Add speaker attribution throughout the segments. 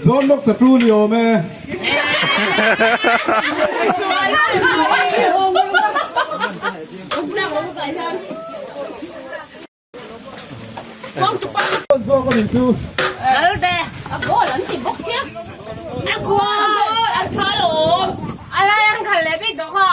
Speaker 1: John Knox a tu ni awm e. Zawk a nih chu.
Speaker 2: Kal ve a goal an ti bawk sia. A goal an tha alawm. A lai an khalh leh bik tawh kha.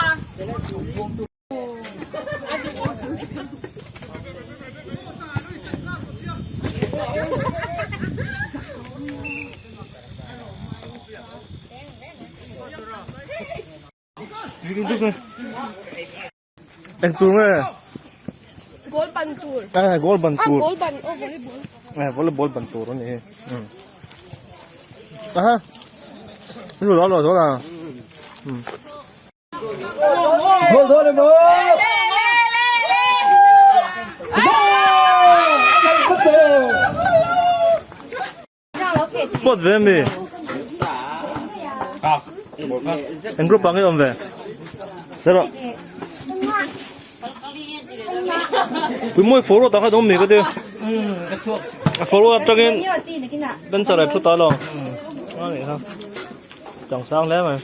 Speaker 3: Eng tur nge?
Speaker 2: Goal ban tur.
Speaker 3: Eh, goal ban tur.
Speaker 2: Ah, goal ban, oh volleyball.
Speaker 3: Eh, volleyball ban tur ani hi. Hmm. Aha. Lu lo lo zo la. Hmm.
Speaker 1: Goal dawn em aw?
Speaker 2: Le le le le.
Speaker 3: Sport ve mi? Eng group ah nge awm ve? Zero. Pui mawi forward ah khan awm ni ka ti. Forward atangin bench ah thu ta lo. Ani kha. Chang sang hle mai.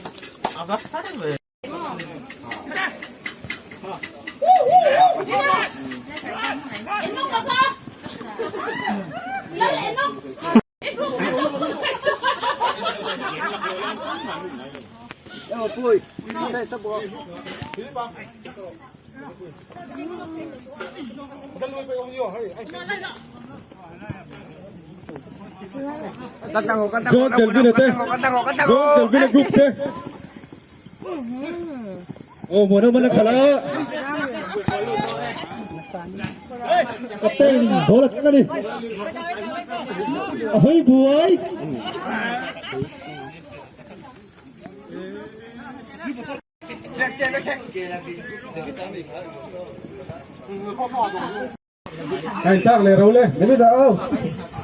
Speaker 1: John Kelvin-a te John Kelvin-a group te Aw muan awm a khalh a Captain ball a thleng a ni a hawi buai. Hei tak leh ro le minute ah aw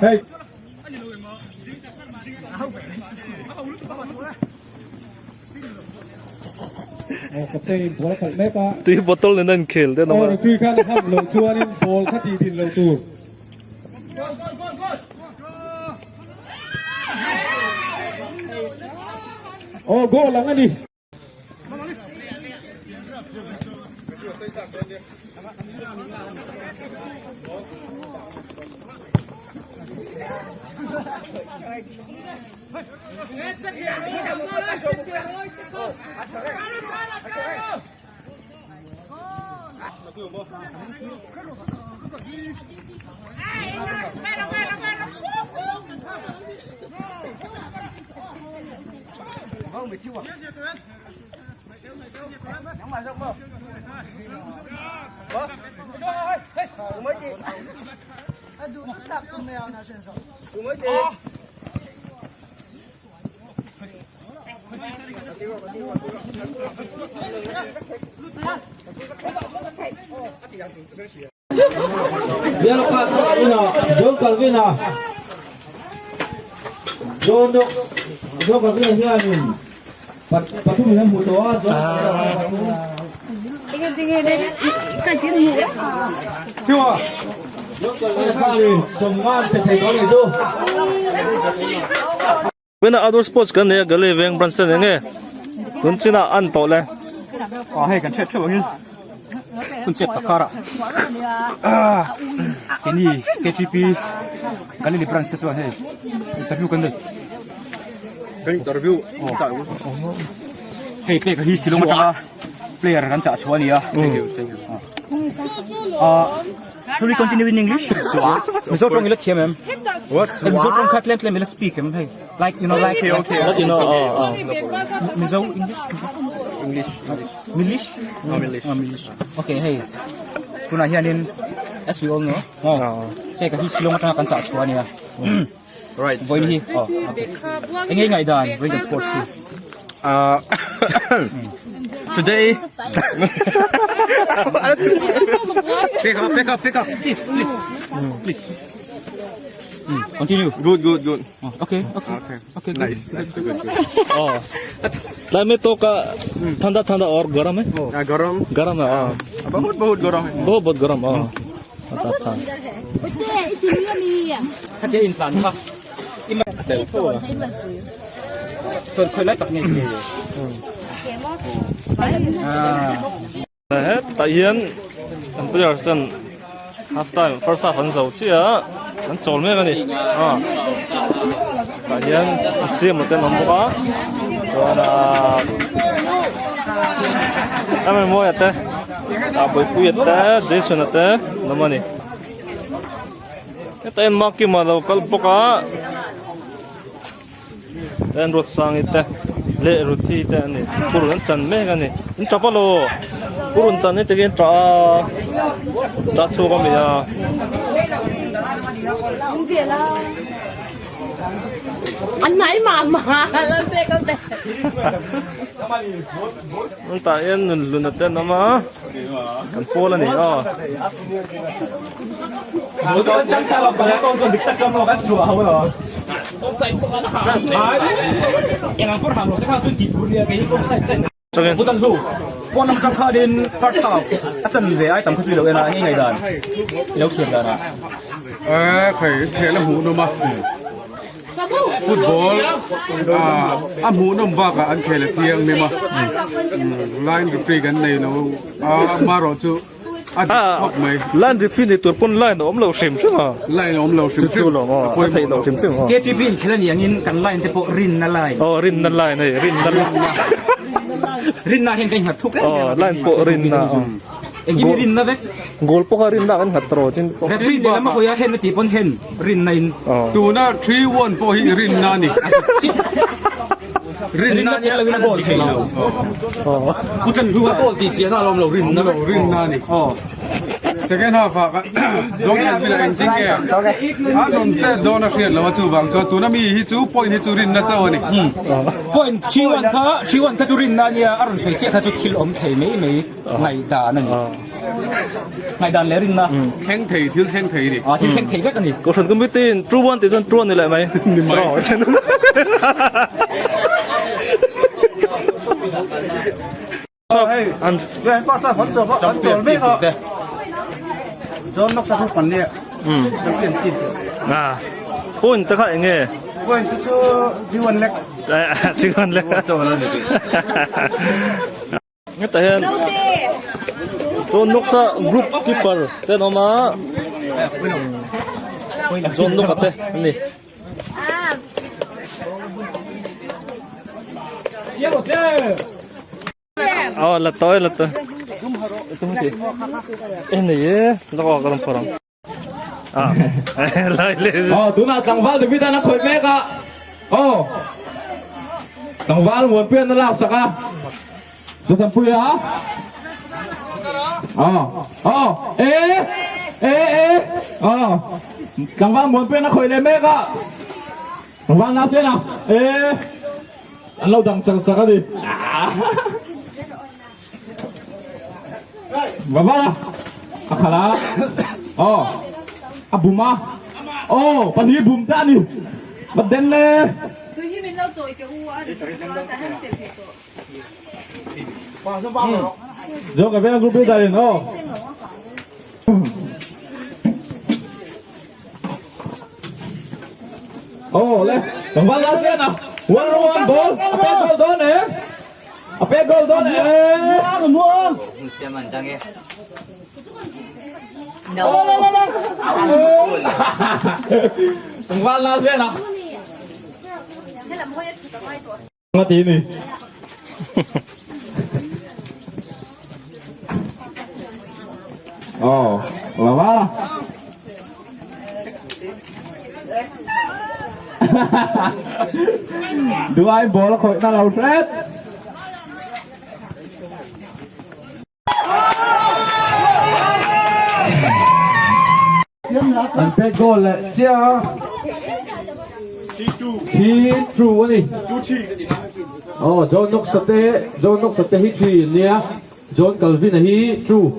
Speaker 1: hei. Captain in ball a khalh mek a.
Speaker 3: Tui bottle nen a inkhel te an awm a.
Speaker 1: Aw referee khan a ham loh chuanin ball kha tih din loh tur. Aw goal ang a ni.
Speaker 4: Yellow card ina John Calvin-a John John Calvin-a hianin pathum in a hmu tawh a John John Calvin-a khanin sawmngan pe thei tawh a nih chu.
Speaker 3: Tuna outdoor sports kan nei a Galei veng branch te nen nge tun chinah an tawh le.
Speaker 5: Aw hei kan hriat theuh angin hun chep tak karah keini KTP Galili branch te chuan hei interview kan nei.
Speaker 6: Kan interview
Speaker 5: hei pek hi Shillong atanga player kan chah chhuah a ni a.
Speaker 6: Thank you thank you.
Speaker 5: Should we continue in English? Mizo tawng ila thiam em?
Speaker 6: What?
Speaker 5: Mizo tawng kha tlem tlem ila speak em hei. Like you know like
Speaker 6: Okay okay.
Speaker 3: What you know? Oh, oh.
Speaker 5: Mizo English
Speaker 6: English
Speaker 5: English
Speaker 6: No English.
Speaker 5: Oh, English. Okay hei. Tunah hianin as we all know. Oh. Hei ka hi Shillong atanga kan chah chhuah ania.
Speaker 6: Right.
Speaker 5: Vawiin hi. Oh. Okay. Enge ngai dan vawiin kan sports hi.
Speaker 6: Today
Speaker 5: Pick up, pick up, pick up. Please, please. Please. Continue.
Speaker 6: Good good good.
Speaker 5: Oh, okay, okay.
Speaker 6: Okay.
Speaker 5: Okay, good.
Speaker 6: Nice nice good good.
Speaker 3: Oh. Climate तो का ठंडा ठंडा और गर्म है
Speaker 6: Ah, garam.
Speaker 3: गर्म है हाँ
Speaker 6: बहुत बहुत garam hai.
Speaker 3: बहुत बहुत गर्म हाँ अच्छा अच्छा
Speaker 5: Khatia in plan kha.
Speaker 3: tel tho a.
Speaker 5: Chuan khawi lai tak nge ke?
Speaker 3: Hetah hian an players ten half time first half an zo chiah a an chawl mek a ni a tah hian an siam te an awm bawk a chuan ah Ramrimuaia te ah Bawipuia te Jason-a te an awm a ni hetah hian Makima a lo kal bawk a. Len Ruatsangi te leh Ruthi te a ni purun an chan mek a ni in tap alaw purun chan hi tihian tah a tah chhuak a mi a. Tah hian nun hlun a ten awm a kan pawl a ni aw.
Speaker 1: Football a hmuhnawm bakah an khel a thiang hnem a, line referee kan nei lo a, amaherawhchu a dik khawp mai.
Speaker 3: Line referee ni tur pawn line a awm lo hrim hrim a.
Speaker 1: Line a awm lo hrim hrim.
Speaker 3: Chu chu lawm aw, a theih loh hrim hrim aw.
Speaker 5: KTP inkhel a nih angin kan line te pawh rinna line.
Speaker 3: Aw rinna line hei, rinna line.
Speaker 5: Rinna hian ka innghat thuk em em a.
Speaker 3: Aw line pawh rinna aw.
Speaker 5: Engkim hi rinna vek.
Speaker 3: Goal pawh kha rinna kan nghat tawh chin pawh.
Speaker 5: Referee lehlam a hawi a hen a tih pawn hen rinna in.
Speaker 1: Tuna 3-1 pawh hi rinna a ni.
Speaker 5: Rinna nia lo in a goal thei lo. Pu Tlan Hlu a goal tih chiahna a lawm lo rinna vek.
Speaker 1: Rinna a ni. Second half ah Zawng Elvin a engtin nge a rawn chet dawn a hriat lo a chuvang chuan tuna mi hi chu point hi chu rinna chauh a ni.
Speaker 5: Point 3-1 kha 3-1 kha chu rinna a nia a rawn sawi chiah kha chu thil awm thei mai mai. Ngaihdan a ni. Ngaihdan leh rinna.
Speaker 1: Thleng thei, thil thleng thei a ni.
Speaker 5: Thil thleng thei vek a ni.
Speaker 3: Kohhran committee in true one tih chuan true a ni leh mai.
Speaker 1: Ni mai.
Speaker 3: Point te kha eng nge?
Speaker 4: Point te chu G1 lek.
Speaker 3: G1 lek. Hetah hian John Knox-a group keeper te an awm a John Knox-a te an ni. Aw la tawi la tawi e nei e la ka ka rawn phawrh ang.
Speaker 4: Aw tunah tlangval David an a khawih mek a aw tlangval Muanpuian a lak sak a Zothanpuia aw aw e e e aw tlangval Muanpuian a khawih leh mek a tlangval Nasena e an lo dang chak sak a ni. Va va a khalh a aw a bum a aw pahnih bum ta a ni va den le. Zo ka veng group leader in aw. Aw le tlangval la sian a one one ball a pet goal dawn em. A pek goal dawn e. Tlangval la zel a. Nga ti ni. Oh, la va. Duai ball a khawih na lo hret. An pek goal leh chiah a. 3-2 a ni. Oh, John Knox te, John Knox te hi 3 nia. John Calvin a hi 2.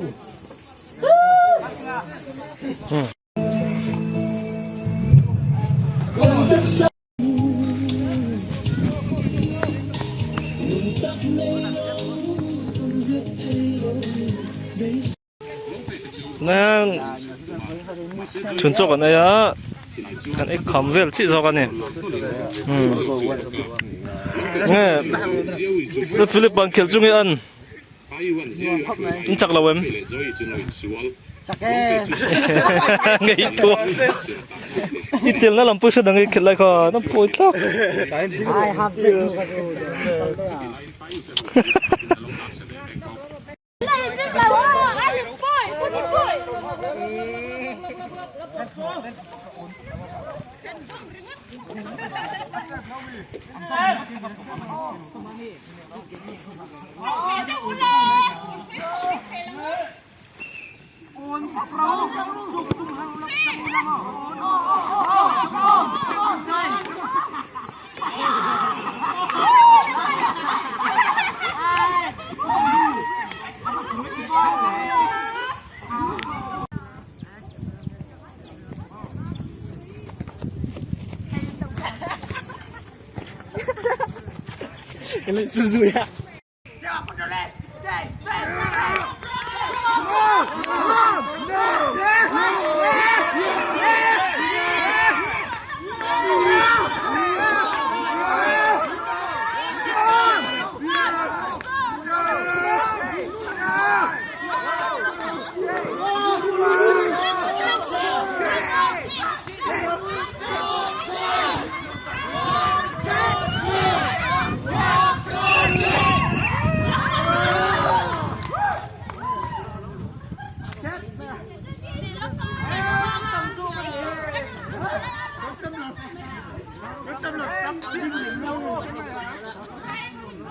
Speaker 3: Chhun chaw kan ei a. Kan ei kham vel chiah zawk a ni. Umm. Nge Philip an khelh chu nge an in chak lo em?
Speaker 7: Chak e.
Speaker 3: Ngei thu. I tel na lam pawh i hre dang i khelh lai kha a pawi tlak.
Speaker 7: I have been.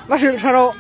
Speaker 7: Va hrilh tha rawh.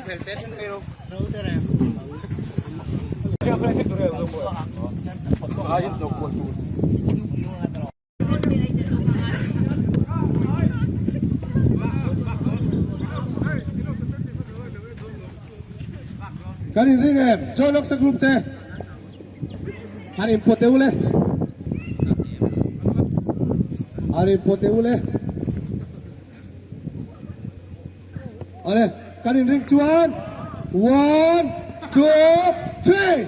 Speaker 1: Kan inring em? Joy Loksa Group te han inpawh teh u le. Han inpawh teh u le. Awle, kan inring chuan one, two, three.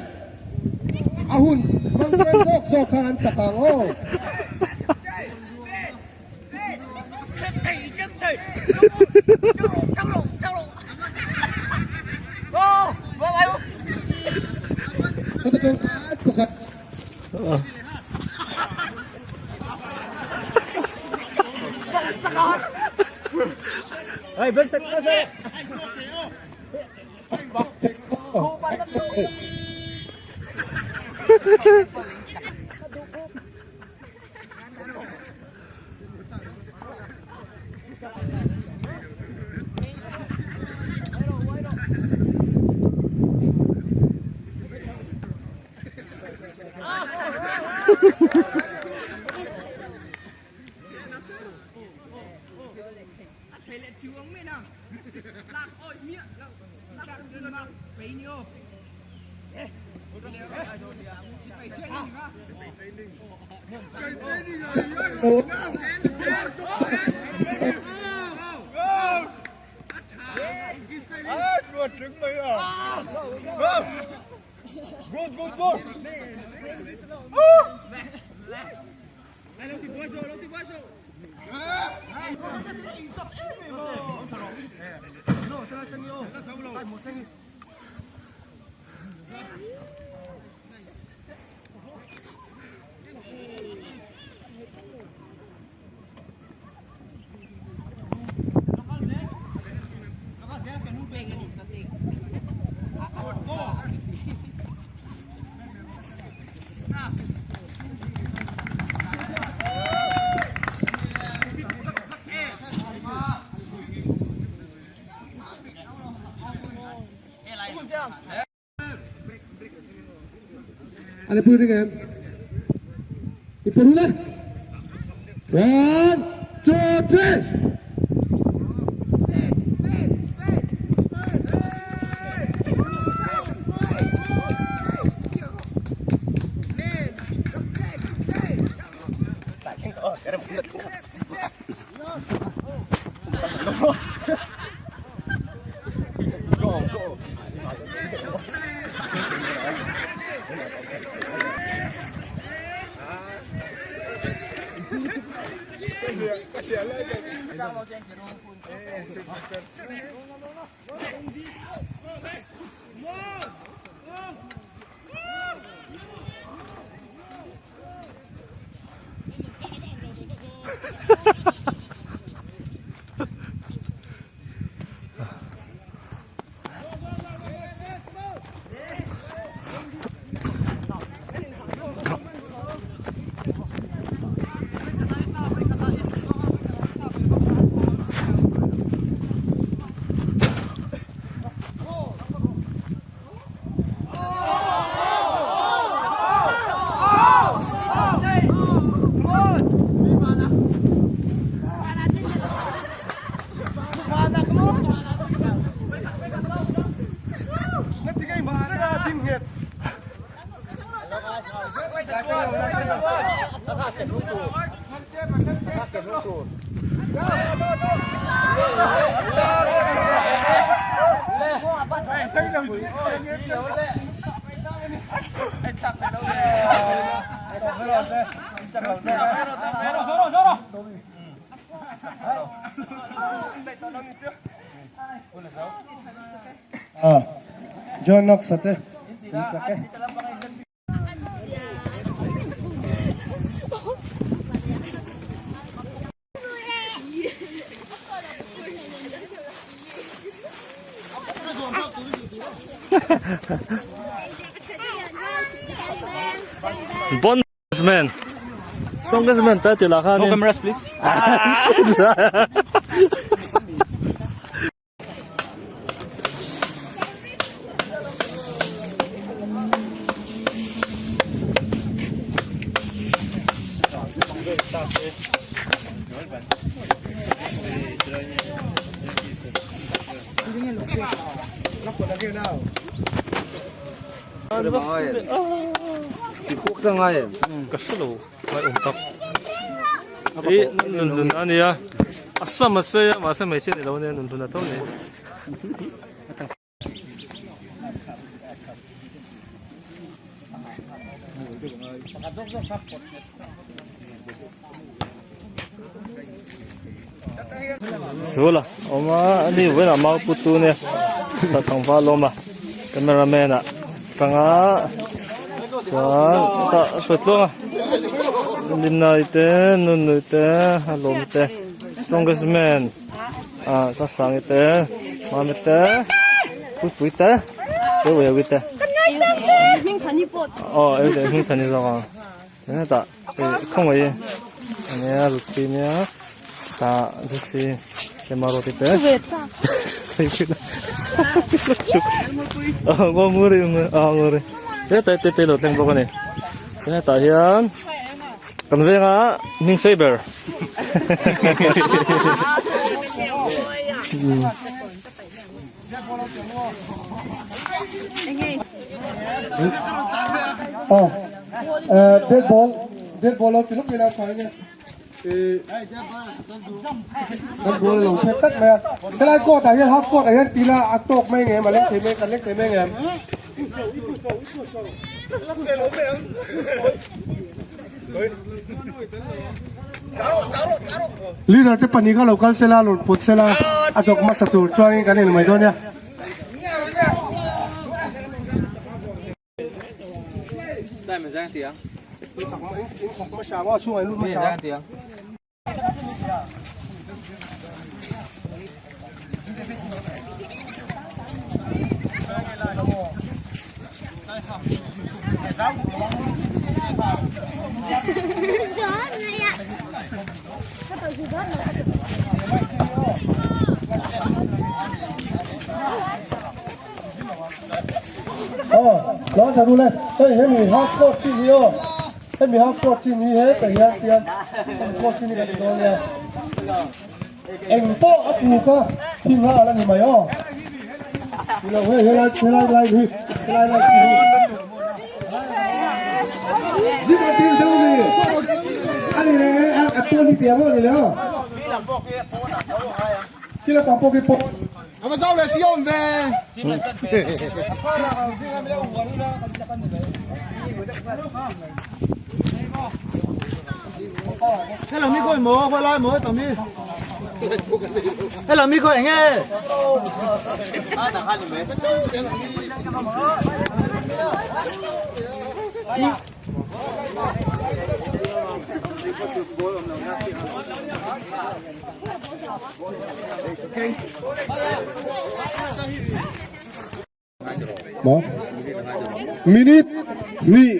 Speaker 1: A hun hmang tlem zawk zawk kha an chak ang aw. Heta tang khat pakhat. Ale pui ring em? I puru le? One, two, three. John Knox ate in chak e.
Speaker 3: Bondsman. Strongest man ta ti la khan.
Speaker 5: No cameras please.
Speaker 3: Ka hrelo ngai awm tak ih nun hlun a nia a sam a sei a mahse hmeichhia ni lo ania nun hlun a tho ni. Zula awm a ani vawiinah mau pu tu nia tlangval awm a camera man ah tanga chuan tah a hruai tluang a linai te nunui te a lawm te strongest man ah sasangi te mami te puipui te eueui te aw hmingthani zawk ang. Hetah khawngaih ania ruti nia tah juicy emarawti te hetah te te lo thleng bawk ani hetah hian kan venga hming sei ber
Speaker 1: Aw dead ball dead ball lo ti lawk ila tha enge kan ball lo phet tlat mai a helai court ah hian half court ah hian tila a tawk mai ngem a leng thei mai kan leng thei mai ngem. Leader te pahnih kha lo kal sela rawn put sela a dawk hmasa tur chuanin kan en mai dawn nia. Aw lo tha ru le hei hemi half court chin hi aw hemi half court chin hi hetah hian tian hemi court chin hi kan ti dawn nia eng pawh a pu kha thing a ala ni mai aw nilo hei helai helai lai hi helai lai chin hi zip a til deuh ni ani le a pawn hi tiang aw ni le aw khi lampang pawh khi pawn
Speaker 6: Ava zau leh si awm ve. Hello mi koi mo koi lai mo tami. Hello mi koi nge.
Speaker 1: Maw? Minute hnih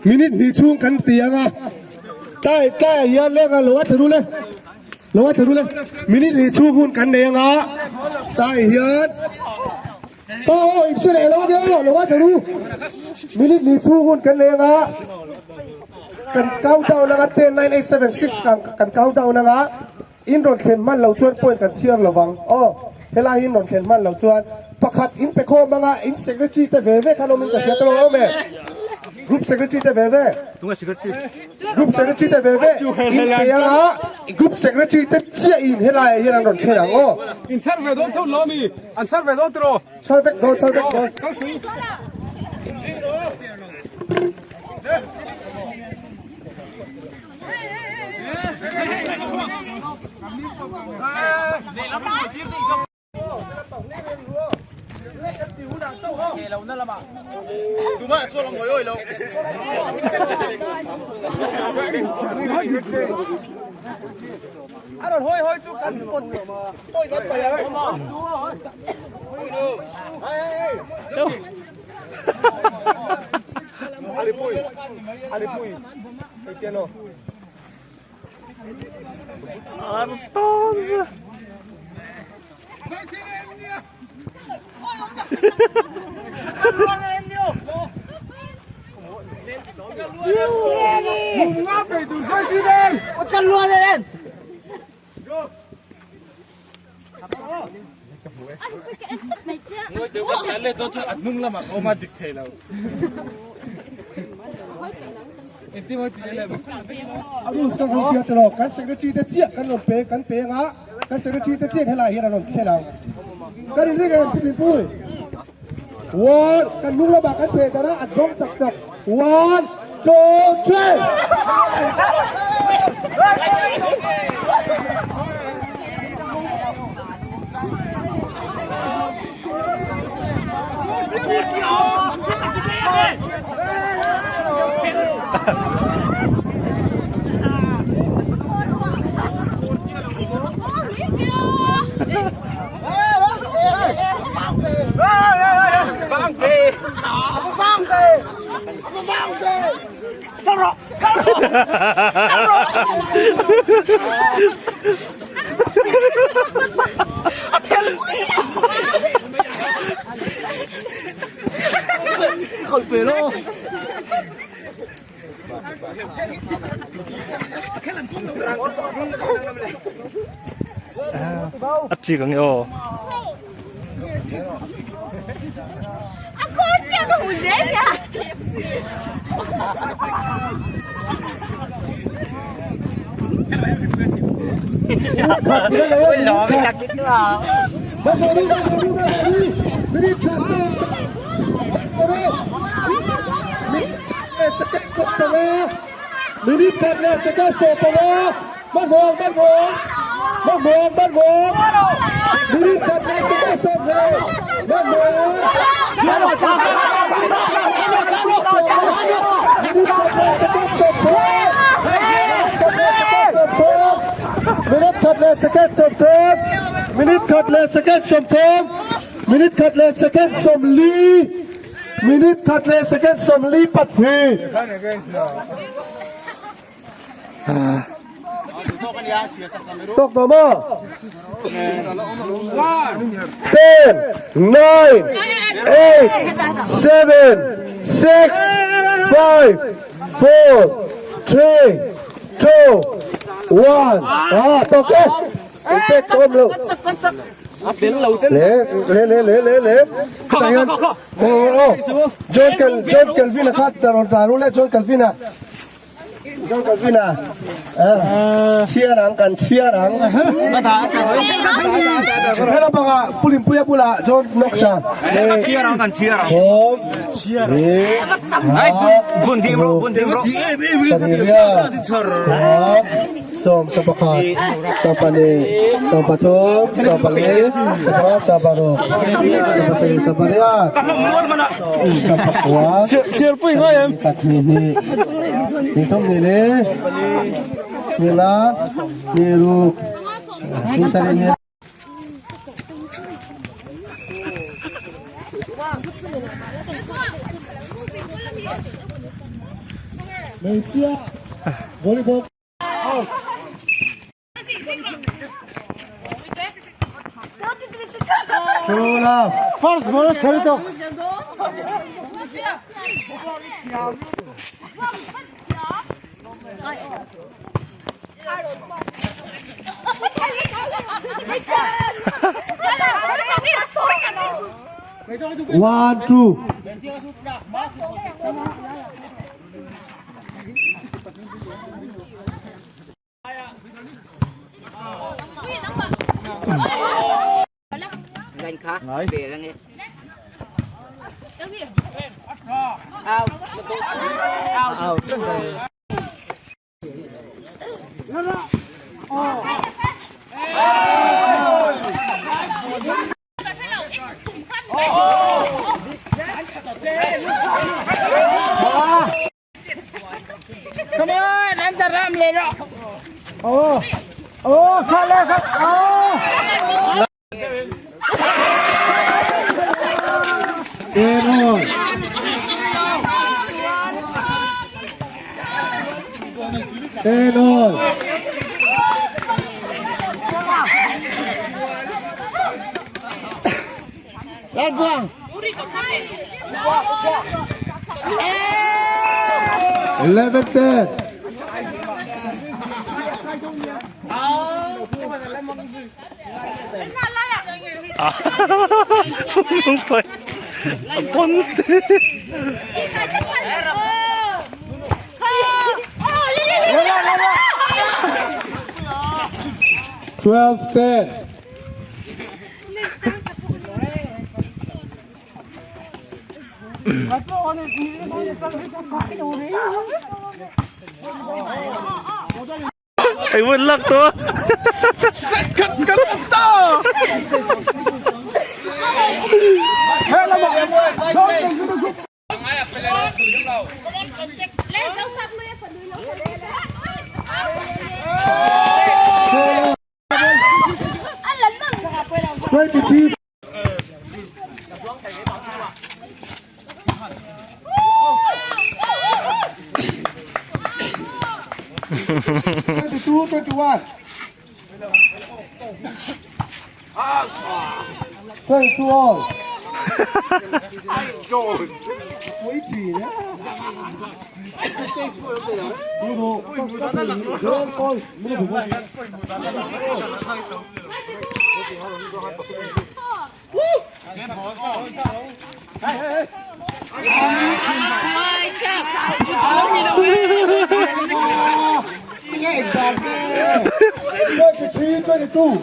Speaker 1: minute hnih chhung kan ti ang a tai tlaiah hian leng a lo a thla ru le lo a thla ru le minute hnih chhung hun kan nei ang a tlaiah hian aw aw in hre leh lo ania aw lo a thla ru minute hnih chhung hun kan nei ang a kan count down ang a ten nine eight seven six kan count down ang a. In rawn thlen hman lo chuan point kan chhiar lo vang. Aw, helai hi in rawn thlen hman lo chuan pakhat in pe khawm anga in secretary te ve ve khan awm in ka hria tawh awm e. Group secretary te ve ve.
Speaker 5: Tunge secretary?
Speaker 1: Group secretary te ve ve in pe anga group secretary te chiah in helai ah hian an rawn thlen ang aw.
Speaker 5: In chhar ve dawn tho lo mi? An chhar ve dawn tiraw?
Speaker 1: Chhar vek dawn, chhar vek dawn.
Speaker 5: Kal sui.
Speaker 1: A rules kan han hria tawh kan secretary te chiah kan rawn pe kan pe anga kan secretary te chiah helai hian an rawn thlen ang. Kan inring em Pu Tlinpui? One kan hnung lamah kan theh darh a an zawng chak chak one two three.
Speaker 3: A chik ang e aw.
Speaker 2: A kawr chiah ka hmu zel nia.
Speaker 1: Minute khat leh second 15 hmanhmawh hmanhmawh hmanhmawh hmanhmawh minute khat leh second 20 hmanhmawh minute khat leh second 30 minute khat leh second 30 minute khat leh second 30 minute khat leh second 40 minute khat leh second 42. Tawk tawh maw? 10, 9, 8, 7, 6, 5, 4, 3, 2, 1. Ah, tawk e. Inpek ka awm lo. Le, le, le, le, le, le. Tah hian, oh, oh. John Cal, John Calvin a kha rawn tlan ru le, John Calvin a. John Calvin a. Chhiar ang, kan chhiar ang. Hela banga Pulimpuia bulah John Knox a. Thawm, ni, ha, ruk, sarih, riat, 11, 14, 13, 14, 14, 17, 18, 19, 20, 21, 22, 23, 24, Volleyball. True love. First ball chhari tok. One, two. Aaron. Aaron. 11 10.
Speaker 3: Lungpai a pawn.
Speaker 1: 12-10.
Speaker 3: Eng maw lak tawh a.
Speaker 4: Khat kan awm ta!
Speaker 1: 23. 22, 21. 22 all. 23, 22.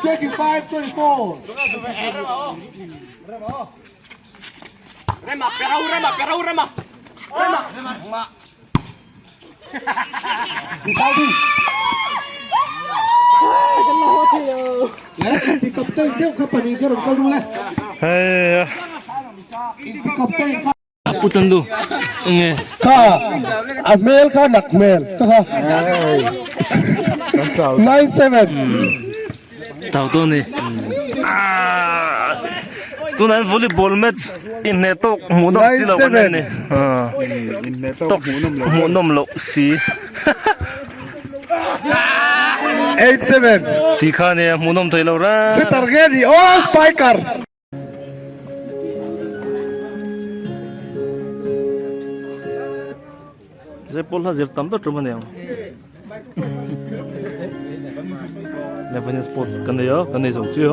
Speaker 1: 25, 24.
Speaker 3: Hei a put an lu enge
Speaker 1: Kha a hmel kha nak hmel ka kha 97.
Speaker 3: Chau dawn ni tunah hian volleyball match inhne tawk hmuh nawm si lo kan en a ni tawk hmuh nawm loh si
Speaker 1: 87.
Speaker 3: Tih kha nia hmuh nawm thei lo reng.
Speaker 1: Setter nge ni aw spiker.
Speaker 3: Zaipawl hla zir tam ber tum a ni ang. Lebanon sport kan nei a, kan nei zo chi a,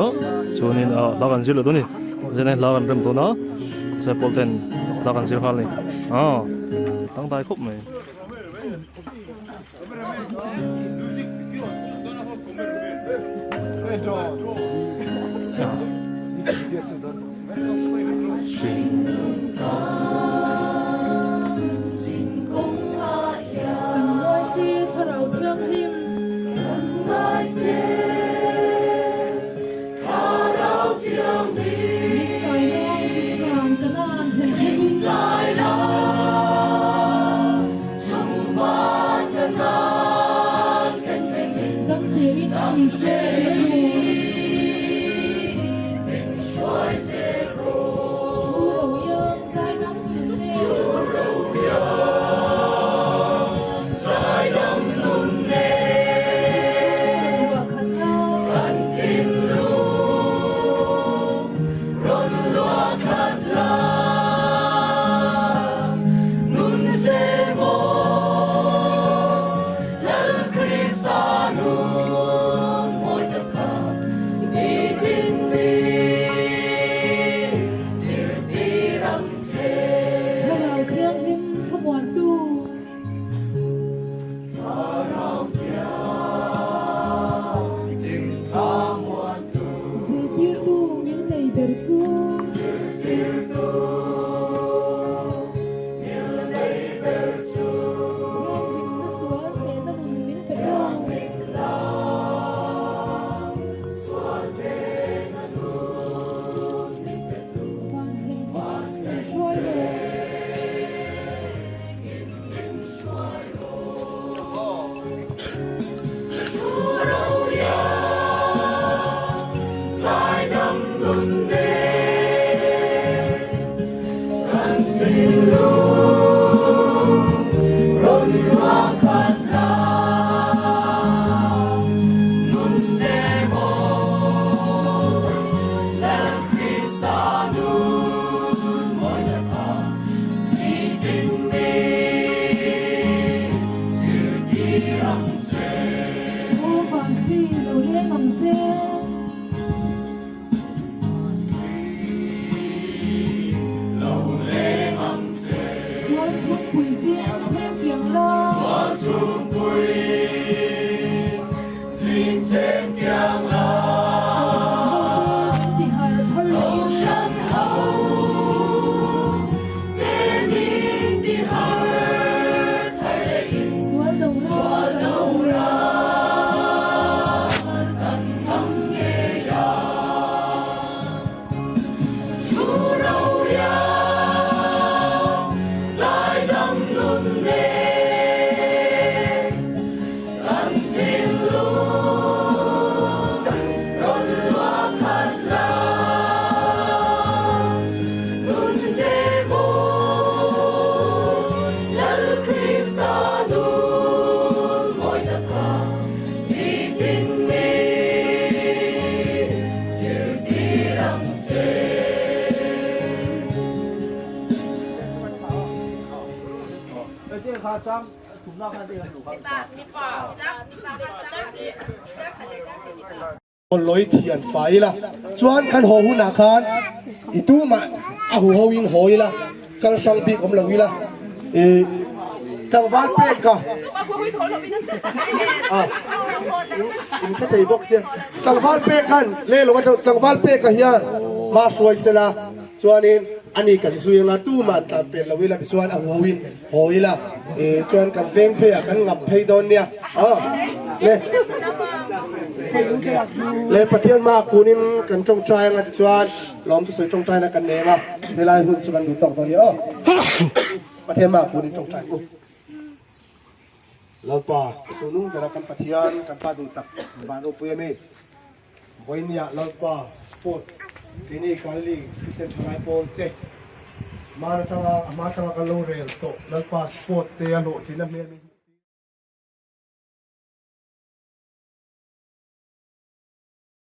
Speaker 3: chuanin ah hla kan zir leh dawn a ni. Zan hian hla kan rem dawn a, Zaipawl ten hla kan zir nghal a ni. Ah tangtai khawp mai.
Speaker 8: Aw Vanthli lo leng ang che. Sual chhungpui zing chhem kiang la. Kohhran ho te min ti harh thar leh in. Sual do ral kan ngam ngei a.
Speaker 1: Lawi thian fai ila chuan kan haw hunah khan i tumah a hu ho in haw ila kal hrang bik awm lo ila i tlangval pek ka a in hre thei bawk sia tlangval pek khan leh lo tlangval pek ah hian hma hruai sela chuanin ani kan zui anga tumah an tlan pel lo ila tichuan a hu ho in Haw ila eh chuan kan veng phei ah kan ngam phei dawn nia aw le le Pathian hma kunin kan tawngtai anga tichuan lawm thusawi tawngtai na kan nei anga helai hun chu kan duh tawk dawn nia aw Pathian hma kunin tawngtai u Lalpa chu nung bera kan Pathian kan pa duh tak van ropui ami Vawinia Lalpa Sport keini Galilee Christian thalai pawl te hman atanga a hma atanga kan lo rel tawh Lalpa Sport te a hlawhtlinna hmel min.